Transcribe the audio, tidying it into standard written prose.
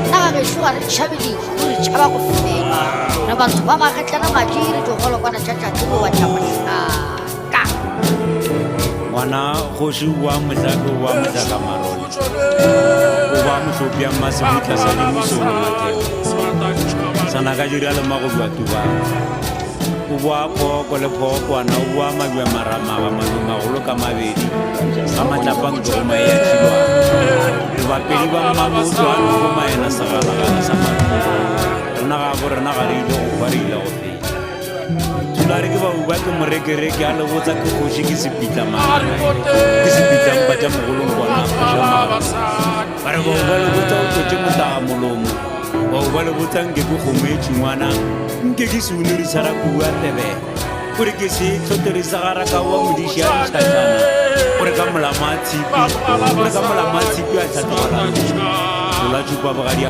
Nna ga gešo ga re tšhabe lehu, re tšhaba go fenya. Re batho ba magetlana madi, re digolokwana tša tšatši le wa tša mohlaka. Ngwana kgoši wa mohlake wa mohlaka marole o ba mohlopi ya mmasebutla sa dimusolo matheo sana ka dira le magodu a tubang o boa phooko le phookwana o boa mabja maramaga madumagolo ka mabedi ga matlapang ke go maea tšhilwana bapedi ba mmamotso a noko maena segalagala sa marumo rena ga bo rena ga re ile go kwa re ile go feta thulare ke bauba ke morekereke a le botsa ke kgoši ke sepitla maana ke sepitla mpa tša mogolong kwana ba re bauba le botsa o tlotše motaga molomo bauba le botsa nke ke kgomo e tšhingwana nke ke seunuri sa rakua tebele o re ke se tlhotlhori sa ga raka wa modiši a ditšhatšana o re ka molamo a tshipi o re ka molamo a tshipi a tlhatlogala lola tšupa bogadi.